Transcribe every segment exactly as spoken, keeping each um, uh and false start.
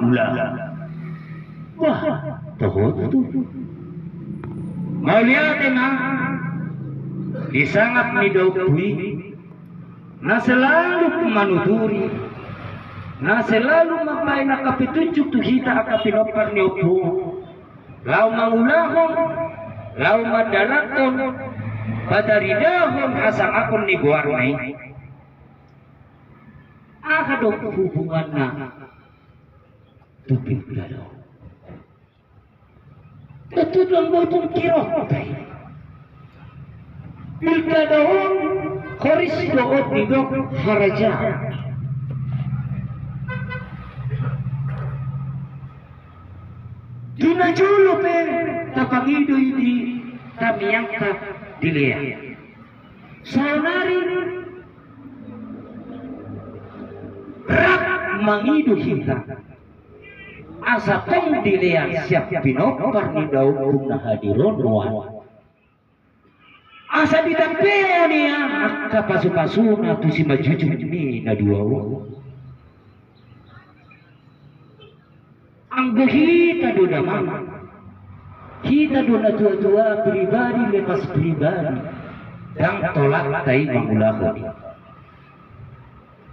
Ula. Wah, toho tutu. Mauliate ma di sangap ni daompui na selalu manuturi, na selalu mambahen angka petunjuk tu hita angka pinompar ni ompu, laho mangulahon, laho mandalankon, pataridahon hasangapon ni goarna i. Aha do hubunganna tu pilkada on? Tentu dong botung kiro. Pilkada on horis do on didok harajaon. Di na jolo pe tapangido i di tamiangta dilean. Saonari rap mangido hita asa tong dilean sian pinompar ni daompung na hadir on nuaeng. Asa ditampeon ia angka pasupasuna tu simanjujung ni na dua on. Anggo hita do damang, hita do natuatua pribadi lepas pribadi, ndang tolap hita i mangulahon i.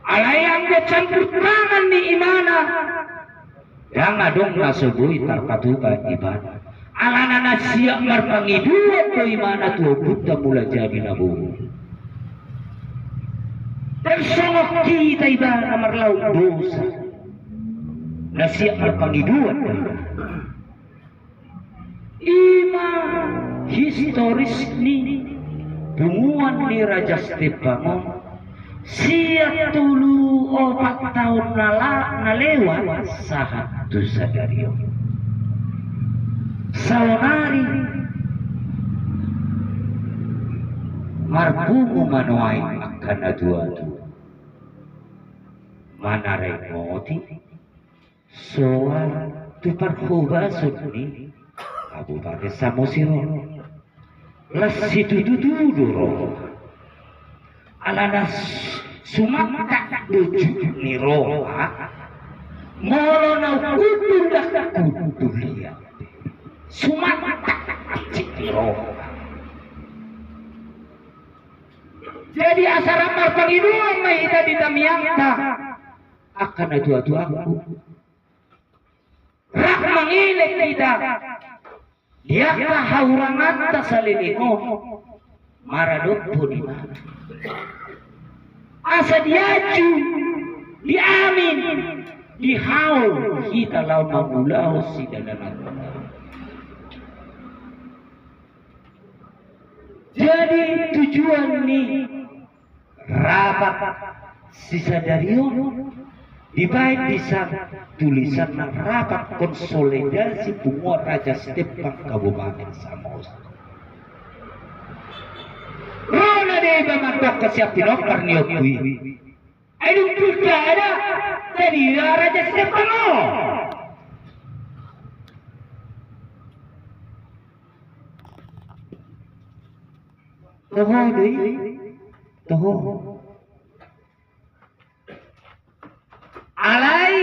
Alai anggo campur tangan ni imana, ndang adong na so boi tarpatupa ibana. Alana na siap marpangidoan do imana tu ompunta Mulajadi Naboru. Tarsongon hita ibana marlaok dosa, na siap marpangidoan do imana. I ma historis ni punguan ni Raja Stepang on sian tolu opat taon na la-, na lewat sahat tu sadari on. Saonari marpungu ma nuaeng angka natuatua manaringoti soal tu parhobason ni Kabupaten Samosir on. Las situtu do roha. Alana s-, sumantak do jut ni roha. Molo na hundul ndang hundul ia. Sumantak hansit ni roha. Jadi asa rap marpangidoan ma hita di tamiangta, angka natuatuangku. Rap mangelek hita di angka hahuranganta saleleng on, maradophon imana. Asa dianju, diamin, dihaol hita laho mangulahon sidalananta. Jadi tujuan ni rapat sisadari on dibaen di sa-, tulisanna rapat konsolidasi punguan Raja Stepang Kabupaten Samosir. Ro na deba mandok sian pinompar ni ompu i. Ai dung pilkada, tadira Raja Stepang on. Toho do i, toho. Alai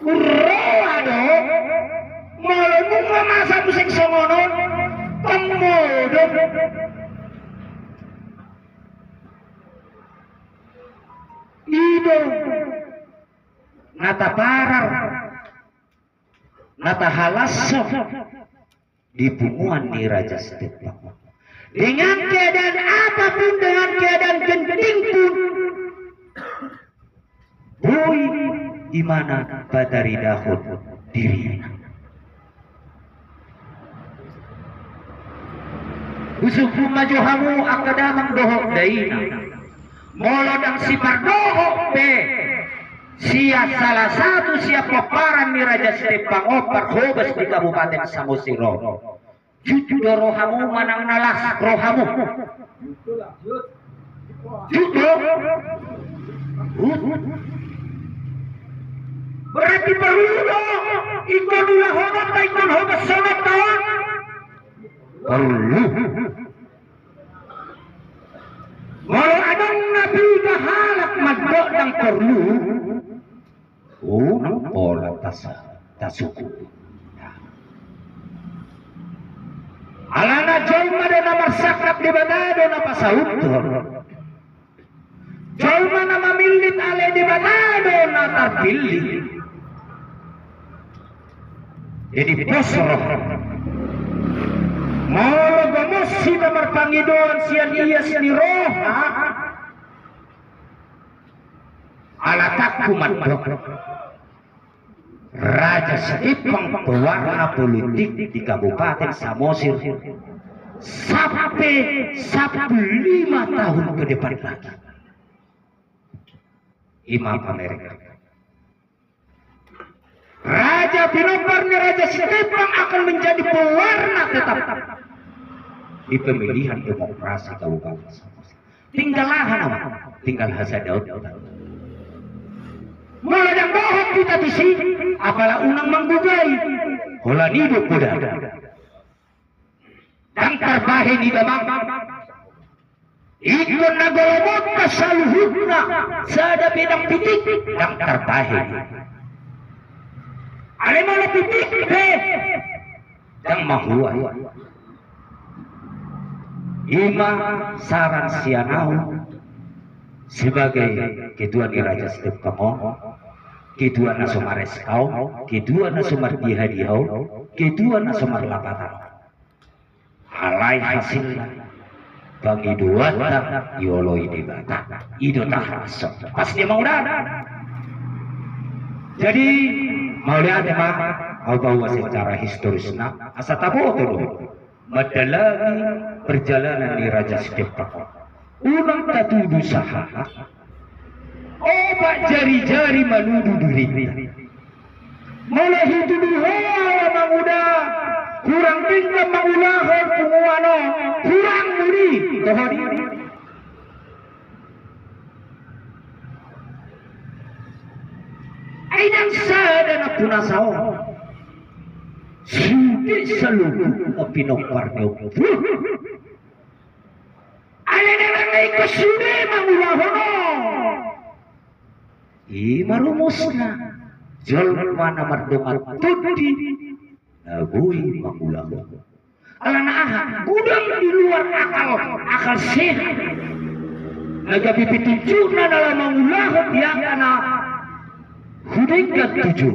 urroa do, molo nunga masa muse songon on, tong modom. I do na taparar, na tahalashon di punguan ni Raja Stepang. Dengan keadaan apapun, dengan keadaan genting pun, boi imana pataridahon dirina. Husungkun ma jo hamu angka damang dohot dainang. Molo ndang sipardohot pe sian salah satu sian pomparan ni Raja Stepang on parhobas di Kabupaten Samosir on, jut do rohamu manang na las rohamu? Jut do? Berarti porlu do ingkon ulahononta, ingkon hobashononta on? Porlu. Molo adong na piga halak mandok ndang porlu, unang pola tasa-, tasukupi. Alana jolma do na marsangkap, Debata do na pasauthon. Jolma na mamillit, alai Debata do na tarpillit. Jadi pos roha. Molo gomos hita marpangidoan sian ias ni roha, ala tangku mandok, Raja Sitepang pewarna politik di Kabupaten Samosir sampe sampulu lima tahun ke depan lagi. I ma pamereng. Raja pinompar ni Raja Sitepang akan menjadi pewarna tetap di pemilihan demokrasi Kabupaten Samosir. Tinggal aha nama? Tinggal hasadaon. Molo ndang dohot hita tusi, apala unang manggugai. Holan i do poda. Ndang tarbahen i, Damang. Ingkon na golomonta saluhutna, sada pe ndang pitik, ndang tarbahen. Alai molo pitik pe, ndang mahua. I ma saran sian ahu sebagai ketua ni Raja Sitepang on, ketua na so mareska on, ketua na so mardiha-diha on, ketua na so marlapatan on. Alai hasilna, pangidoanta dioloi Debata. I do tahaso. Pasti mau dah. Jadi, mauliate ma, au paboa secara historisna, asa taboto do mandalangi perjalanan ni Raja Sitepang. Unang tatudu sahat, opat jari-jari manudu dirinta. Molo hutudu ho, Amang Uda, hurang denggan mangulahon punguan on, hurang mudi, toho di. Ai ndang sada na punasa on. Sude saluhutna pinompar ni ompu. Alai ndang na ingkon sude mangulahon on. I ma rumusna, jolma na mardongan tondi na boi mangulahon. Alana aha? Godang di luar akal, akal sehat. Na gabe petunjukna na laho mangulahon di angka na hudenggan tuju.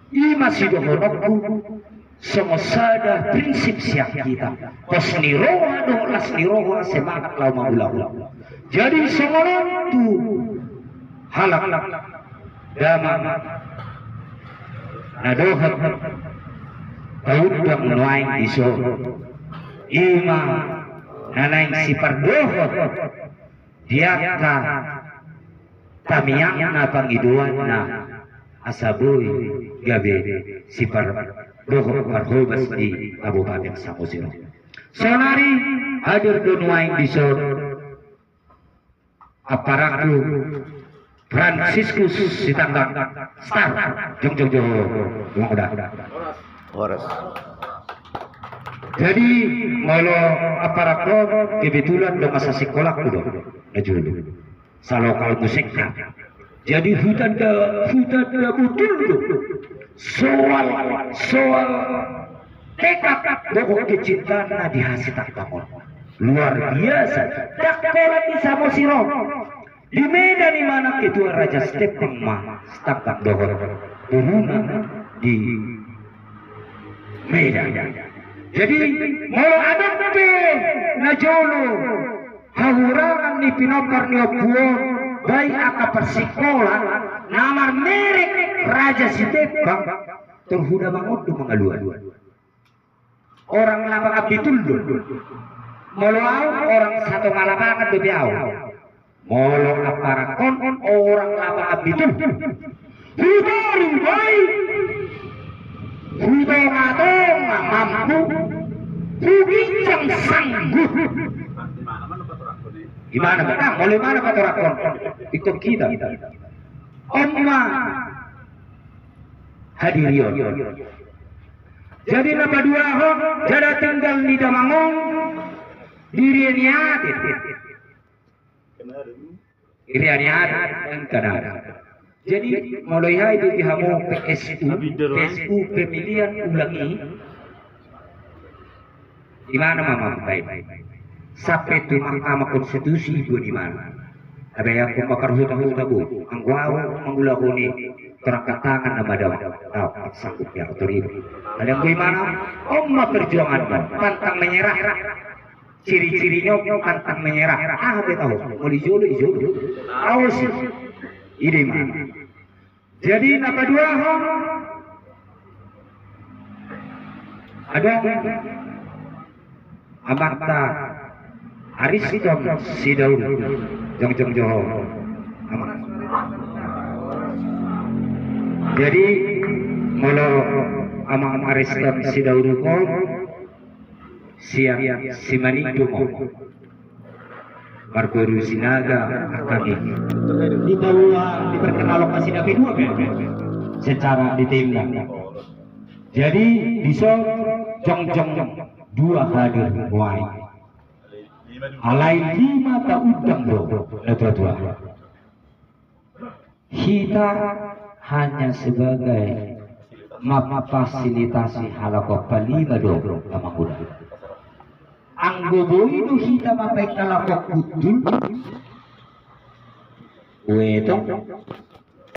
I ma sidohononku, songon sada prinsip sian hita. Pos ni roha dohot las ni roha, semangat laho mangulahon. Jadi songon on tu halak damang na dohot taundang nuaeng dison. I ma na naeng sipardohot di angka tamiangna pangidoanna asa boi gabe sipardohot parhobas di Kabupaten Samosir. Saonari hadir do nuaeng dison aparangku Franciscus Sitanggang Star. Jong, jong, jong. Jong, udah. Horas. Jadi molo aparangku kebetulan do masa sekolahku do na jolo. Salokal musikna. Jadi hutanda, hutanda botul do soal, soal tekad dohot kecintaanna di Hasitanggang on. Luar biasa. Ndang holan di Samosir on. Di Medan i ma nang ketua Raja Sitepang ma Sitanggang dohot boruna di Medan. Jadi molo adong pe na jolo hahurangan ni pinompar ni ompu on, baik angka parsikola na marmerek Raja Sitepang, tor huda mangondo mangaluan. Orang lapangan bitul do. Molo au orang satonga lapangan dope au. Molo aparangkon orang lapangan bitul. Hutarumbai, hutongatonga mampu, huginjang sanggup. Imana ma, molo imana patorangkon ingkon hita. On ma hadirion. Jadi na paduahon, jala tinggal ni damang on di ria ni atik. Ria ni atik, kan ada. Jadi molo i hai di hamu P S U, P S U pemilihan ulang i, di mana ma mambaen sampe tu Mahkamah Konstitusi, ibu di mana? Ada yang pun bakar huta-huta bu, anggo au mangulahon i, terangkat tangan nama dawang, dawang sanggup ya atur ibu. Ada yang di mana? Oma perjuangan, pantang menyerah. Ciri-cirinya pantang menyerah. Ah, betul. Mau dijolo, dijolo. Awas. Ini mana? Jadi na paduahon, adong amanta Ariston Sidauri, jongjong jo ho. Amang. Jadi molo amang Ariston Sidauri ho, siap simaningkung ho. Marboru Sinaga angka i. Dibawa, diperkenalkan Sinaga dua kan? Secara detail. Jadi dison jongjong dua hadir nuaeng. Alai lima taundang do na tua-tua. Hita hanya sebagai memfasilitasi halak palima do, amang uda. Anggo boi do hita mambaen halak hundul, uetong,